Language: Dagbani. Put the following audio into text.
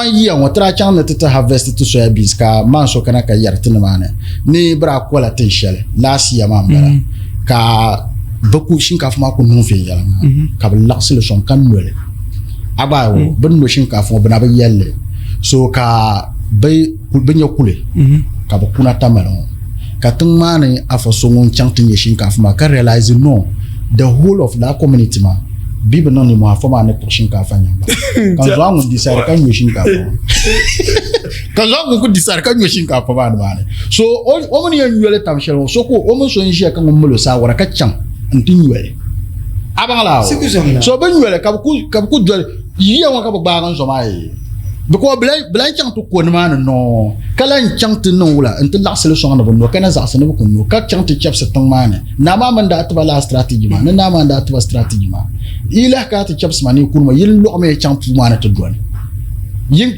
N yiya ŋɔ ti daa chaŋ ni ti ti harvest ti soya beans ka maan so kana ka yɛri ti nimaani ni bɛ daa kola tin shɛli last year maa m-bala ka bɛ ku shinkaafa maa ku niŋ viɛnyɛliŋga ka bɛ laɣisi li sɔŋ ka noli a gba ayi bɛ ni no shinkaafa ŋɔ bɛ na bi yɛli li so ka bɛ bɛ nya kuli ka bɛ kuna Tamale ŋɔ ka tiŋ maa ni afa so ŋun chaŋ ti nya shinkaafa maa ka realize no the whole of that community maa bɛ bi niŋ nimmohi afa maa ni kpuɣi shinkaafa nyaŋ ba ka zuɣu a ŋun decide ka nyo shinkaafa maa ka zuɣu a ŋun ku decide ka nyo shinkaafa maa nimaani so o mini yɛn nyoli tam shɛli ŋɔ so ka o mini so n ʒiya ka ŋun mali o saawara ka chaŋ n ti nyoli a baŋ la so bi nyoli ka bi ku doli Yiya ŋɔ ka bɛ gbaagi n-zo maa yee. Because bɛ lan chaŋ ti ko nimaani nɔɔ, ka lan chaŋ ti niŋ wula nti laɣisi li sɔŋ ni bɛ no, ka na zaɣisi ni bɛ ku no, ka chaŋ ti chɛbisi tiŋ maa ni. Naa maa mini daa ti ba lala strategy maa, ni naa maa n-daa ti ba strategy maa. Yi lahi kana ti chɛbisi ma ni yi kuni ma, yi lɔɣimi ya chaŋ puu maa ni ti dɔni. Yi.